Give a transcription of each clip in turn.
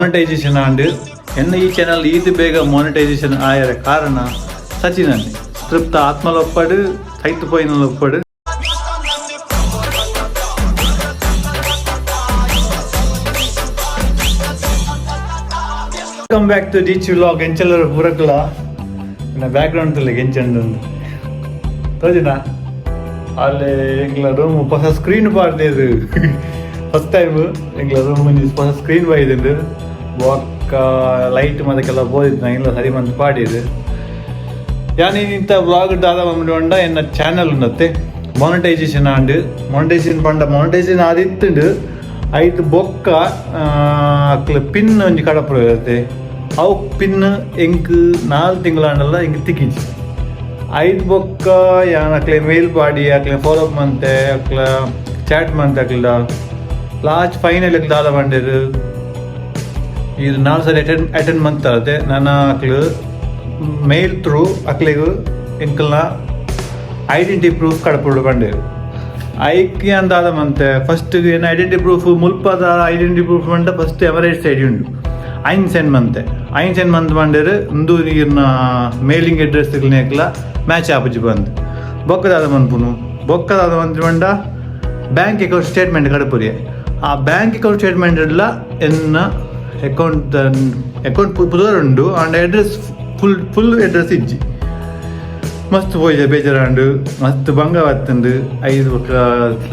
Monetisation ಆಂಡ್. ಎನ್ನ ಈ channel ಈತ್ ಬೇಗ ಮಾನಿಟೈಸೇಷನ್ ಆಯರ ಕಾರಣ ಸಚಿನ್ ಅಣ್ಣೆ. ತೃಪ್ತ ಆತ್ಮಲೊಪ್ಪಡು, ಸೈತು ಪೋಯಿನಲೊಪ್ಪಡು. Welcome back to ditch vlog. ಎಂಚೆಲ್ಲರ ಪುರಕ್ಲ? ನನ್ನ ಬ್ಯಾಕ್ ಗ್ರೌಂಡ್ ತುಲೆ ಎಂಚಂಡು ತೋಜಿನಾ? ಅಲ್ಲಿ ಎಂಕ್ಲ ರೂಮ್ ಹೊಸ ಸ್ಕ್ರೀನ್ ಪಾಡ್ದೇದು. ಫಸ್ಟ್ ಟೈಮ್ ಎಂಕ್ಲ ರೂಮ್ ಒಂಜಿ ಹೊಸ ಸ್ಕ್ರೀನ್ ಬೈದುಂಡು. ಬೊಕ್ಕ ಲೈಟ್ ಮದಕ್ಕೆಲ್ಲ ಬೋದಿತ್ತು, ಇಲ್ಲ ಸರಿ ಮಂತ್ ಪಾಡಿದು. ಯಾನ್ ಇಂತ ವ್ಲಾಗ್ ದಾದ ಬಂಡ, ಎನ್ನ ಚಾನಲ್ ಉಂಡತ್ತೆ, ಮಾನಿಟೈಸೇಷನ್ ಆಂಡ್. ಮಾನಿಟೈಸೇಷನ್ ಪಂಡ ಮಾನಿಟೈಸೇಷನ್ ಆದಿತ್ತುಂಡು. ಐತು ಬೊಕ್ಕ ಅಕ್ಲ ಪಿನ್ ಒಂಜಿ ಕಡಪುರ ಇರುತ್ತೆ. ಅವು ಪಿನ್ ಎಂಕ್ 4 ತಿಂಗಳಾಂಡಲ್ಲ ಎಂಕ್ ತಿಕ್ಕಿಜಿ. ಐದು ಬೊಕ್ಕ ಯಾನ್ ಅಕ್ಲೆ ಮೇಲ್ ಪಾಡಿ, ಅಕ್ಲೆ ಫಾಲೋ ಅಪ್ ಮಂತೆ, ಅಕ್ಲ ಚಾಟ್ ಮಂತೆ, ಅಕ್ಲ ಲಾಸ್ಟ್ ಫೈನಲ್ ಅಕ್ಲ ದಾದ ಬಂಡೇರು, ಇದು 4 ಸರಿ ಅಟೆಂಡ್ ಅಟೆಂಡ್ ಮಂತಾರತೆ. ನನ್ನ ಅಕ್ಲು ಮೇಲ್ ಥ್ರೂ ಅಕ್ಲೆಗ್ ಎಂಕಲ್ನ ಐಡೆಂಟಿ ಪ್ರೂಫ್ ಕಡಪುಡು ಬಂಡೇರು. ಐಕ್ ಅಂದಾದ ಮಂತೆ, ಫಸ್ಟ್ ಏನು ಐಡೆಂಟಿ ಪ್ರೂಫ್, ಮುಲ್ಪದ ಐಡೆಂಟಿ ಪ್ರೂಫ್ ಮಂಡ ಫಸ್ಟ್ ಎಮರೇಟ್ಸ್ ಐಡಿ ಉಂಡು. ಐನ್ ಸೆಂಡ್ ಮಂತೆ. ಐನ್ ಸೆಂಡ್ ಮಂತ್ ಬಂಡೇರು, ಉಂದು ನೀರ್ನ ಮೇಲಿಂಗ್ ಅಡ್ರೆಸ್ ನೇಕ್ಲ ಮ್ಯಾಚ್ ಆಪುಜಿ ಬಂದು. ಬೊಕ್ಕದಾದ ಮನ್ಪುನು? ಬೊಕ್ಕದಾದ ಮಂತ್ ಬಂಡ ಬ್ಯಾಂಕ್ ಅಕೌಂಟ್ ಸ್ಟೇಟ್ಮೆಂಟ್ ಕಡಪುರಿಯೆ. ಆ ಬ್ಯಾಂಕ್ ಅಕೌಂಟ್ ಸ್ಟೇಟ್ಮೆಂಟ್ ಎಲ್ಲ ಎನ್ನ ಅಕೌಂಟ್ ಅಕೌಂಟ್ ಪುದರ್ ಉಂಡು and address full full address ಇಜ್ಜಿ. ಮಸ್ತ್ ಪೋಯ್ದೆ, ಬೇಜಾರಾಂಡು, ಮಸ್ತ್ ಬಂಗ ಬತ್ತಂಡು. ಐದು ಬೊಕ್ಕ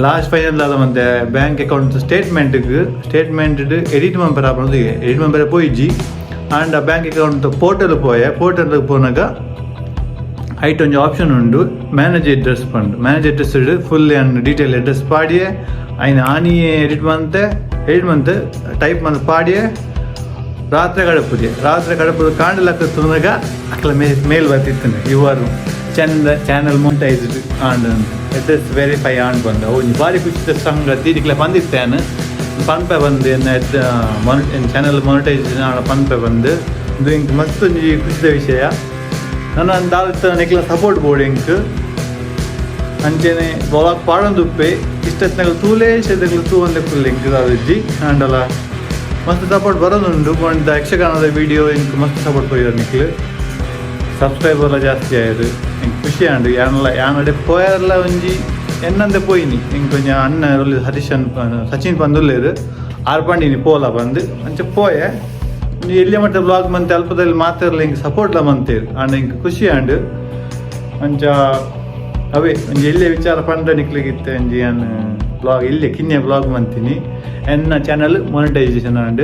ಲಾಸ್ಟ್ ಫೈನಲ್ ಆದ ಮತ್ತೆ ಬ್ಯಾಂಕ್ ಅಕೌಂಟ್ ಸ್ಟೇಟ್ಮೆಂಟ್ಗೆ ಸ್ಟೇಟ್ಮೆಂಟ್ ಎಡಿಟ್ ಮಂಪರ ಆಪುಂಡು. ಎಡಿಟ್ ಮಂಪರ ಪೋಯಿಜಿ. ಆಂಡ್ ಆ ಬ್ಯಾಂಕ್ ಅಕೌಂಟ್ ಪೋರ್ಟಲ್ ಪೋಯೆ. ಪೋರ್ಟಲ್ ಪೋನಾಗ ಐಟ್ ಒಂಜಿ ಆಪ್ಷನ್ ಉಂಡು, ಮ್ಯಾನೇಜ್ ಅಡ್ರೆಸ್ ಪಂಡು. Manage address full and detail address ಪಾಡಿಯೆ. ಐನ ಆನಿಯೇ ಎಡಿಟ್ ಮಂತೆ, ಎಡಿಟ್ ಮಂತ್ ಟೈಪ್ ಮಂತ್ ಪಾಡಿಯೆ. ರಾತ್ರಿ ಕಡಪುಜೆ. ರಾತ್ರಿ ಕಡಪುದು ಕಾಂಡಲಕ್ಕ ತುನಗ ಅಕ್ಲ ಮೇಲ್ ಬರ್ತಿತ್ತು, "your channel channel monetised and address verify and" ಬಂದು. ಅವು ಒಂಜಿ ಬಾರಿ ಖುಷಿದ ಸಂಗತಿ. ನಿಕ್ಲೆ ಬಂದಿತ್ತೇನು ಪನ್ಪೆ ಬಂದು, ಎನ್ನ ಚಾನಲ್ ಮೊನಿಟೈಸೇಷನ್ ಆಂಡ ಪನ್ಪೆ ಬಂದು. ಇದು ಇಂಕ್ ಮಸ್ತ್ ಒಂಜಿ ಖುಷಿದ ವಿಷಯ. ನನ್ನ ದಾದ ನಿಕ್ಲ ಸಪೋರ್ಟ್ ಬೋರ್ಡ್ ಇಂಕ್. ಅಂಚೆನೆ ವ್ಲಾಗ್ ಪಾಡೊಂದುಪ್ಪೆ. ಇಷ್ಟತ್ನಗ ತೂಲೆ ಶೆದಗ್ಲು ತೂ ಒಂದೇ ಫುಲ್ ಇಂಕ್ ದಾದಿಜ್ಜಿ ಆಂಡಲ ಮಸ್ತ್ ಸಪೋರ್ಟ್ ಬರೋದುಂಡು. ಪಂಡ ಯಕ್ಷಗಾನದ ವಿಡಿಯೋ ಇಂಕ್ ಮಸ್ತ್ ಸಪೋರ್ಟ್ ಕೊಯ್ಯರ್ ನಿಕ್ಲು. ಸಬ್ಸ್ಕ್ರೈಬರ್ ಜಾಸ್ತಿ ಆಯ್ತು, ಎಂಕ್ ಖುಷಿ ಆಂಡು. ಯಾನಲ ಯಾನಡೆ ಪೋಯರ್ಲ ಒಂಜಿ ಎನ್ನಂದೆ ಪೋಯಿನಿ. ಎಂಕ್ ಒಂಜಿ ಅಣ್ಣ ಉಲ್ಲೆರ್, ಸತೀಶ್ ಸಚಿನ್ ಪಂದುಲ್ಲೇರು. ಆರ್ ಪಂಡಿನಿ ಪೋಲ ಬಂದು. ಅಂಚ ಪೋಯೆ. ಒಂಜಿ ಎಲ್ಲಿಯ ಮಟ್ಟ ಬ್ಲಾಗ್ ಮಂತೆ ಅಲ್ಪದಲ್ಲಿ ಮಾತಾಡ್ಲ ಇಂಕ್ ಸಪೋರ್ಟ್ಲ ಮಂತೇರು. ಆಂಡ ಇಂಕ್ ಖುಷಿ ಆಂಡು. ಅಂಚ ಅವೇ ಒಂಜಿ ಎಲ್ಲಿಯ ವಿಚಾರ ಪಂಡ ನಿಕ್ಲಿಗಿತ್ತೆ. ಒಂಜಿ ಯಾನ್ ಬ್ಲಾಗ್ ಇಲ್ಲೇ ಕಿನ್ಯ ಬ್ಲಾಗ್ ಮಂತೀನಿ. ಎನ್ನ ಚಾನಲ್ ಮಾನಿಟೈಸೇಷನ್ ಆಂಡ್.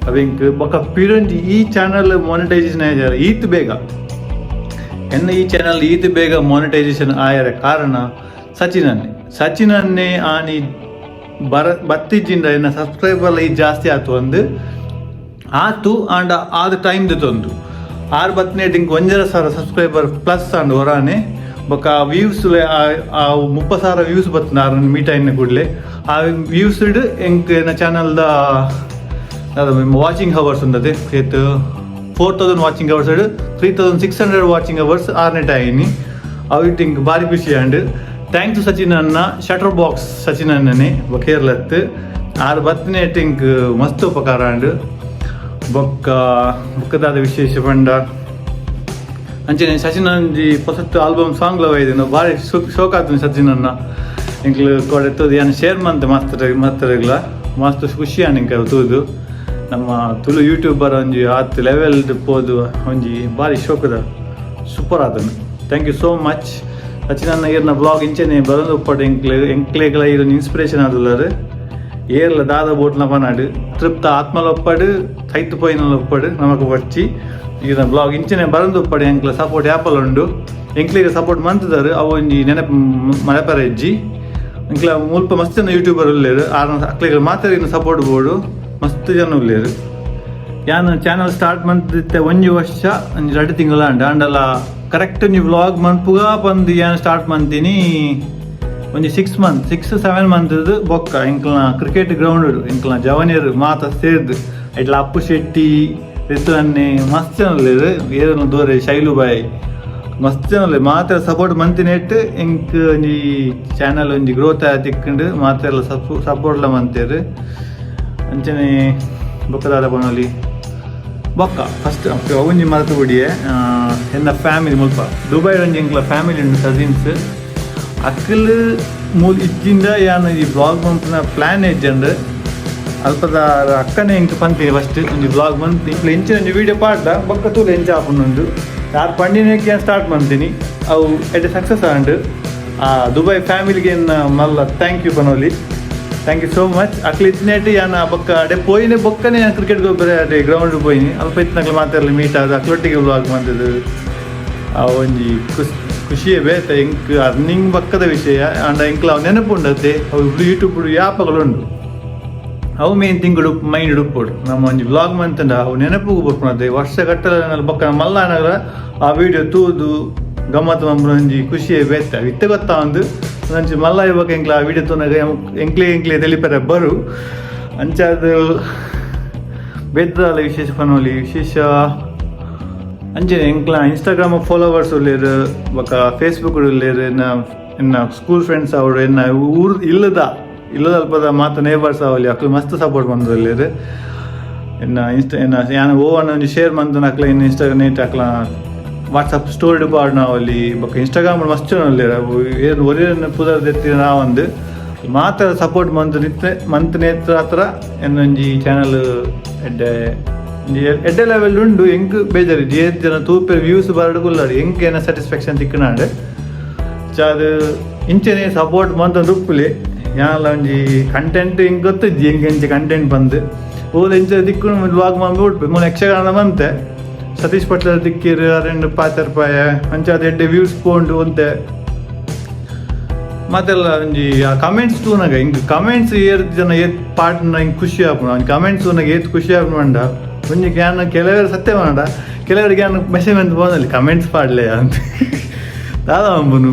ಅವೆಂಕ್ ಬೊಕ್ಕ ಪಿರೊಂಜಿ ಈ ಚಾನಲ್ ಮಾನಿಟೈಸೇಷನ್ ಆಯ್ತಾರೆ ಈತ್ ಬೇಗ. ಎನ್ನ ಈ ಚಾನಲ್ ಈತ್ ಬೇಗ ಮಾನಿಟೈಸೇಷನ್ ಆಯರ ಕಾರಣ ಸಚಿನ್ ಅನ್ನೆ. ಸಚಿನ್ ಅನ್ನೆ ಆನಿ ಬರ ಬತ್ತಿಜ್ಜಿಂದ ಎನ್ನ ಸಬ್ಸ್ಕ್ರೈಬರ್ ಈ ಜಾಸ್ತಿ ಆತು. ಒಂದು ಆತು ಆಂಡ ಆದ ಟೈಮ್ ತೊಂದು ಆರು ಬತ್ತನೇ ಇಂಕ್ 1.5 ಸಾವಿರ ಸಬ್ಸ್ಕ್ರೈಬರ್ ಪ್ಲಸ್ ಆಂಡ್ ಹೊರಾನೆ. ಬೊಕ್ಕ ವ್ಯೂಸ್ ಆ 30,000 ವ್ಯೂಸ್ ಬತ್ತನ ಆರ್ ಮೀಟ್ ಆಯಿನ ಕೂಡಲೇ. ಆ ವ್ಯೂಸ್ ಎಂಕ್ ಎನ್ನ ಚಾನಲ್ದ ವಾಚಿಂಗ್ ಅವರ್ಸ್ ಉಂದತೆ ಏತ್ 4000 watching hours, 3600 watching hours ornate ಆಯಿನಿ. ಅವು ಇಂಕ್ ಬಾರಿ ಖುಷಿ ಆಂಡ್. Thanks to Sachin ಅಣ್ಣ, ಶಟರ್ ಬಾಕ್ಸ್ ಸಚಿನ್ ಅಣ್ಣನೆ ಕೇರಳತ್ತು. ಆರು ಬತ್ತನೇ ಇಂಕ್ ಮಸ್ತ್ ಉಪಕಾರ ಆಂಡ್. ಬೊಕ್ಕ ಬೊಕ್ಕದಾದ ವಿಶೇಷ ಪಂಡ ಅಂಚನೆ ಸಚಿನ್ ಒಂಜಿ ಪೊಸತ್ತು ಆಲ್ಬಮ್ ಸಾಂಗ್ ಲವ್ ಐದಿನ ಬಾರಿ ಶೋಕ್ ಆತುಂಡು. ಸಚಿನ್ ಅಣ್ಣ ಎಂಕ್ಲು ಕೊಡೆ ಯಾನ್ ಶೇರ್ ಮಂತೆ ಮಸ್ತ್ ಮಸ್ತರ್ಗ್ಲ. ಮಸ್ತ್ ಖುಷಿ ಆಂಡ್ ಎಂಕ್ ತೂದು. ನಮ್ಮ ತುಳು ಯೂಟ್ಯೂಬರ್ ಒಂಜಿ ಆತ್ ಲೆವೆಲ್ ಪೋದು ಒಂಜಿ ಬಾರಿ ಶೋಕದ ಸೂಪರ್ ಆತನು. Thank you so much Sachin ಅಣ್ಣ. ಈರ್ನ ಬ್ಲಾಗ್ ಇಂಚನೆ ಬರೊಂದು ಉಪ್ಪಡ್. ಎಂಕ್ಲೆ ಎಂಕ್ಲೆಗ್ಲ ಈರೊಂಜಿ ಇನ್ಸ್ಪಿರೇಷನ್ ಆದುಲ್ಲರು. ಏರ್ಲ ದಾದ ಬೋಟ್ನ ಪನಾಡು, ತೃಪ್ತ ಆತ್ಮಲೊಪ್ಪಡು, ಸೈತು ಪೋಯಿನಲೊಪ್ಪಡು, ನಮಕ್ ಬಚ್ಚಿ. ಈರ್ನ ಬ್ಲಾಗ್ ಇಂಚನೆ ಬರೊಂದು ಉಪ್ಪಡ್. ಎಂಕ್ಲ ಸಪೋರ್ಟ್ ಯಾಪಲ್ ಉಂಡು. ಎಂಕ್ಲೆಗ್ ಸಪೋರ್ಟ್ ಮಂತುದಾರು, ಅವು ಒಂಜಿ ನೆನಪು ಮರಪರ ಇಜ್ಜಿ. ಎಂಕ್ಲ ಮುಲ್ಪ ಮಸ್ತ್ ಜನ ಯೂಟ್ಯೂಬರ್ ಉಲ್ಲೇರು. ಆರ್ನ ಅಕ್ಲೆಗ್ ಮಾತ್ರ ಸಪೋರ್ಟ್ ಬೋಡು. ಮಸ್ತ್ ಜನ ಉಲ್ಲೇರು. ಯಾನ್ ಚಾನಲ್ ಸ್ಟಾರ್ಟ್ ಮಂತಿತ್ತೆ ಒಂಜಿ ವರ್ಷ ಒಂಜಿ 2 ತಿಂಗಳು ಅಂಡ. ಅಂಡಲ ಕರೆಕ್ಟ್ ಒಂಜಿ ವ್ಲಾಗ್ ಮನ್ಪುಗ ಬಂದು ಯಾನ್ ಸ್ಟಾರ್ಟ್ ಮಂತೀನಿ ಒಂಜಿ 6 ಮಂತ್, 6-7 ಮಂತ್ ಬೊಕ್ಕ. ಎಂಕ್ಲನ ಕ್ರಿಕೆಟ್ ಗ್ರೌಂಡ್ ಎಂಕ್ಲನ ಜವನಿಯರು ಮಾತ ಸೇರ್ದು, ಇಟ್ಲ ಅಪ್ಪು ಶೆಟ್ಟಿ, ರಿತು ಅನ್ನೆ, ಮಸ್ತ್ ಜನ ಉಲ್ಲೇರು. ಏರನ ದೂರ ಶೈಲು ಬಾಯ್, ಮಸ್ತ್ ಜನ ಉಲ್ಲೇರು. ಮಾತ್ರ ಸಪೋರ್ಟ್ ಮಂತಿನೆಟ್ ಎಂಕ್ ಒಂಜಿ ಚಾನಲ್ ಒಂಜಿ ಗ್ರೋತ್ ತಿಕ್ಕಂಡು. ಮಾತ್ರ ಎಲ್ಲ ಸಪೋರ್ಟ್ಲ ಮಂತೇರು. ಅಂಚನೆ ಬೊಕ್ಕದಾದ ಪನೊಲಿ. ಬೊಕ್ಕ ಫಸ್ಟ್ ಒಂಜಿ ಮರತು ಬುಡಿಯೆ. ಎನ್ನ ಫ್ಯಾಮಿಲಿ ಮುಲ್ಪ ದುಬೈ ಒಂಜಿ ಎಂಕ್ಲ ಫ್ಯಾಮಿಲಿ ಉಂಡು, ಕಸಿನ್ಸ್. ಅಕ್ಕಲ್ ಮೂಲ್ ಇಜ್ಜಿಂದ ಯಾನ್ ಈ ವ್ಲಾಗ್ ಮನ್ಪುನ ಪ್ಲ್ಯಾನ್ ಇಜ್ಜಂಡ್. ಅಲ್ಪದ ಅಕ್ಕನೇ ಎಂಕ್ ಪನ್ಪಿನಿ, ಫಸ್ಟ್ ಒಂಜಿ ವ್ಲಾಗ್ ಮಂತ್, ಇಂಕ್ಲ ಇಂಚಿನ ಒಂಜಿ ವೀಡಿಯೋ ಪಾಡ್ದ, ಬೊಕ್ಕ ತೂಲ ಎಂಚ ಆಪುಂಡು. ಯಾರು ಪಂಡಿನಕ್ಕೆ ಯಾನ್ ಸ್ಟಾರ್ಟ್ ಮಂತೀನಿ. ಅವು ಎಡ್ಡೆ ಸಕ್ಸಸ್ ಆಂಡ್. ಆ ದುಬೈ ಫ್ಯಾಮಿಲಿಗೆ ಮಲ್ಲ thank you ಪನೋಲಿ. Thank you so much. ಅಕ್ಲು ಇತ್ತಿನೇಟ್ ಯಾನ್ ಬೊಕ್ಕ ಅಡೆ ಪೋಯಿನೆ. ಬೊಕ್ಕನೆ ಯಾನ್ ಕ್ರಿಕೆಟ್ ಗೊಬ್ಬರ ಅಡೆ ಗ್ರೌಂಡ್ ಪೋಯಿನಿ. ಅಲ್ಪ ಇತ್ತಿನಕ್ಲು ಮಾತೆರ್ಲ ಮೀಟ್ ಆದ್ ಅಕ್ಲೊಟ್ಟಿಗೆ ವ್ಲಾಗ್ ಮಂತುದು ಆ ಒಂಜಿ ಖುಷಿಯೇ ಬೇತೆ. ಎಂಕ್ ಅರ್ನಿಂಗ್ ಬಕ್ಕದ ವಿಷಯ ಆಂಡ ಎಂಕ್ಲ ಅವು ನೆನಪು ಉಂಡತೆ. ಅವು ಯೂಟ್ಯೂಬ್ ಯಾಪಗಳು ಉಂಡು. ಅವು ಮೇನ್ ತಿಂಗಳು ಮೈಂಡ್ ಉಪ್ಪೊಡು. ನಮ್ಮ ಒಂಜಿ ವ್ಲಾಗ್ ಮಂತಂಡ ಅವು ನೆನಪುಗು ಬರ್ಪುನತೆ. ವರ್ಷ ಗಟ್ಟಲೆ ಬೊಕ್ಕ ಮಲ್ಲ ಆನಗ ಆ ವಿಡಿಯೋ ತೂದು ಗಮ್ಮತ್ ಮಂಪುನ ಒಂಜಿ ಖುಷಿಯೇ ಬೇತೆ. ಅವು ಇತ್ತೆ ಗೊತ್ತಾ ಒಂದು ಒಂಜಿ ಮಲ್ಲ ಇವಾಗ ಎಂಕ್ಲ ಆ ವಿಡಿಯೋ ತೂನಾಗ ಎಂಕ್ಲೆ ಎಂಕ್ಲೆ ತೆಲಿಪರೆ ಬರು. ಅಂಚಾದ್ ಬೇತದಾಲ ವಿಶೇಷ ಪನೋಲಿ. ವಿಶೇಷ ಅಂಚನೆ ಎಂಕ್ಲ ಇನ್ಸ್ಟಾಗ್ರಾಮ್ ಫಾಲೋವರ್ಸ್ ಉಲ್ಲೇರ್, ಬೊಕ ಫೇಸ್ಬುಕ್ ಉಲ್ಲೇರ್. ಎನ್ನ ಎನ್ನ ಸ್ಕೂಲ್ ಫ್ರೆಂಡ್ಸ್ ಅವರು, ಎನ್ನ ಊರು ಇಲ್ಲದ ಇಲ್ಲದ ಅಲ್ಪದ ಮಾತ ನೇಬರ್ಸ್ ಅವಲಿ, ಅಕ್ಲು ಮಸ್ತ್ ಸಪೋರ್ಟ್ ಬಂದಿಲ್ಲೇರ್. ಎನ್ನ ಇನ್ಸ್ಟ ಎನ್ನ ಯಾನ್ ಓವನ್ ಒಂಜಿ ಶೇರ್ ಮಂತನ ಅಕ್ಲ ಇನ್ನು ಇನ್ಸ್ಟಾಗ್ರಾಮ್ ನೇಟ್ ಅಕ್ಲ ವಾಟ್ಸಪ್ ಸ್ಟೋರಿ ಪಾಡ್ನ ಅವಲಿ. ಬೊಕ ಇನ್ಸ್ಟಾಗ್ರಾಮ್ ಮಸ್ತ್ ಜನ ಉಲ್ಲೇರ್. ಅವು ಏನ್ ಒರೇ ಪುದರ್ ದೆತ್ತಿನ ಒಂದು ಮಾತ್ರ ಸಪೋರ್ಟ್ ಮಂತ್ ನಿತ್ಯ ಮಂತ್ ನೇತ್ರ ಹತ್ರ ಎನ್ನೊಂಜಿ ಚಾನಲ್ ಎಡ್ಡೆ ಒಂಜಿ ಎಡ್ಡೆ ಲೆವೆಲ್ ಉಂಡು. ಎಂಕ್ ಬೇಜಾರು ಏತ್ ಜನ ತೂಪೆರ್, ವ್ಯೂಸ್ ಬರಡ್ ಎಂಕ್ ಏನ ಸ್ಯಾಟಿಸ್ಫ್ಯಾಕ್ಷನ್ ತಿಕ್ಕನಾಂಡ್. ಅದು ಇಂಚನೆ ಸಪೋರ್ಟ್ ಮಂತೊಂದು ಉಪ್ಪುಲೆ. ಯಾನ್ಲ ಒಂಜಿ ಕಂಟೆಂಟ್ ಎಂಕ್ ಗೊತ್ತಿಜ್ಜಿ, ಎಂಕ್ ಎಂಚ ಕಂಟೆಂಟ್ ಬಂದು ಓಲ್ ಎಂಚ ದಿಕ್ಕು ವ್ಲಾಗ್ ಮಾಡ್ಬಿಟ್ಟು ಮೂಲ ಯಕ್ಷಗಾನ ಬಂತೆ ಸತೀಶ್ ಪಟ್ಲ ದಿಕ್ಕಿರ್ ಅರೆಂಡು ಪಾತೆರ್ಪಾಯ. ಅಂಚ ಅದು ಎಡ್ಡೆ ವ್ಯೂಸ್ ಪೋಂಡು ಒಂತೆ. ಮತ್ತೆಲ್ಲ ಒಂಜಿ ಆ ಕಮೆಂಟ್ಸ್ ತೂನಗ ಹಿಂಗ್ ಕಮೆಂಟ್ಸ್ ಏರ್ ಜನ ಏತ್ ಪಾಡ್ನ ಹಿಂಗ್ ಖುಷಿ ಆಪುಂಡು. ಒಂಜಿ ಕಮೆಂಟ್ಸ್ ತೂನಗ ಏತ್ ಖುಷಿ ಆಪುಂಡು ಪಂಡ, ಒಂಜಿ ಯಾನ್ ಕೆಲವರು ಸತ್ಯ ಪಂಡ, ಕೆಲವರಿಗೆ ಯಾನ್ ಮೆಸೇಜ್ ಅಂತ ಪೋನಲ್ಲಿ ಕಮೆಂಟ್ಸ್ ಪಾಡ್ಲೆ ಅಂತ. ದಾದ ಅಂಬುನು,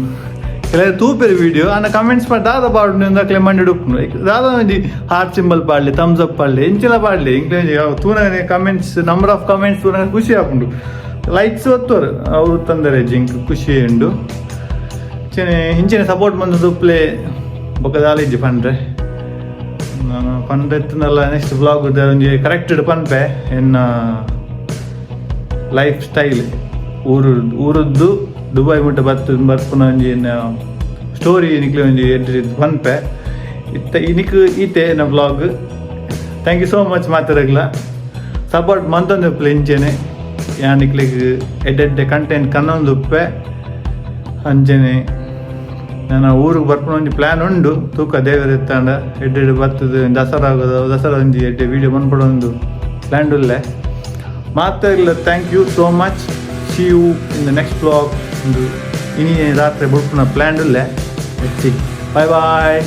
ಕೆಲವರು ತೂಪೆರ್ ವಿಡಿಯೋ ಆನ ಕಮೆಂಟ್ಸ್ ಪಾಡ್ ದಾದ ಪಾಡುನು ಅಂದ್ ಮಂಡಿ ಉಪ್ಪುನು. ದಾದ ಒಂಜಿ ಹಾರ್ಟ್ ಸಿಂಬಲ್ ಪಾಡ್ಲೆ, ಥಮ್ಸ್ ಅಪ್ ಪಾಡ್ಲೆ, ಎಂಚಿನ ಪಾಡ್ಲೆ. ಇಂಕ್ಲೆ ತೂನಗನೆ ಕಮೆಂಟ್ಸ್, ನಂಬರ್ ಆಫ್ ಕಮೆಂಟ್ಸ್ ತೂನಗ ಖುಷಿ ಆಪುಂಡು. ಲೈಕ್ಸ್ ಒತ್ತೋರು ಅವು ತೊಂದರೆ ಜಿಂಕ್ ಖುಷಿ ಉಂಡು. ಇಂಚನೆ ಇಂಚನೆ ಸಪೋರ್ಟ್ ಬಂದದ್ದು ಪ್ಲೇ. ಬೊಕ್ಕ ದಾಲಿಜ್ಜಿ ಪಂಡ್ರೆ ನಾನು ಪಂಡ್ರೆ ಎತ್ತನಲ್ಲ. ನೆಕ್ಸ್ಟ್ ವ್ಲಾಗ್ ಒಂಜಿ ಕರೆಕ್ಟ್ ಪನ್ಪೆ. ಎನ್ನ ಲೈಫ್ ಸ್ಟೈಲ್ ಊರು ಊರದ್ದು ದುಬೈ ಮುಟ್ಟ ಬತ್ತು ಬರ್ಪುನ ಒಂಜಿ ಸ್ಟೋರಿ ನಿಕ್ಲೆ ಒಂಜಿ ಎಡ್ಡೆ ಪನ್ಪೆ. ಇತ್ತ ಇನಿಕ್ ಈತೆ ಎನ್ನ vlog. Thank you so much ಮಾತೆರೆಗ್ಲ. Support ಮಂತೊಂದು ಉಪ್ಪುಲೆ ಇಂಚೆನೆ. ಯಾನ್ ನಿಕ್ಲೆಗ್ ಎಡ್ಡೆ ಎಡ್ಡೆ ಕಂಟೆಂಟ್ ಕನ್ನೊಂದು ಉಪ್ಪೆ. ಅಂಚೆನೆ ನನ್ನ ಊರಿಗೆ ಬರ್ಪುನ ಒಂಜಿ ಪ್ಲ್ಯಾನ್ ಉಂಡು. ತೂಕ, ದೇವರ ಎತ್ತಾಂಡ ಎಡ್ಡೆ ಎಡ್ಡೆ ಬರ್ತದೆ. ದಸರಾ ಆಗೋದು, ದಸರಾ ಒಂಜಿ ಎಡ್ಡೆ ವೀಡಿಯೋ ಮನ್ಪೊಡೊಂದು ಪ್ಲ್ಯಾನ್ ಉಲ್ಲೆ. ಮಾತೆರೆಗ್ಲ thank you so much. See you in the next vlog. ಒಂದು ಇನಿ ರಾತ್ರಿ ಬುಡ್ಪುನ ಪ್ಲ್ಯಾನ್ ಉಲ್ಲೆ. Bye boy.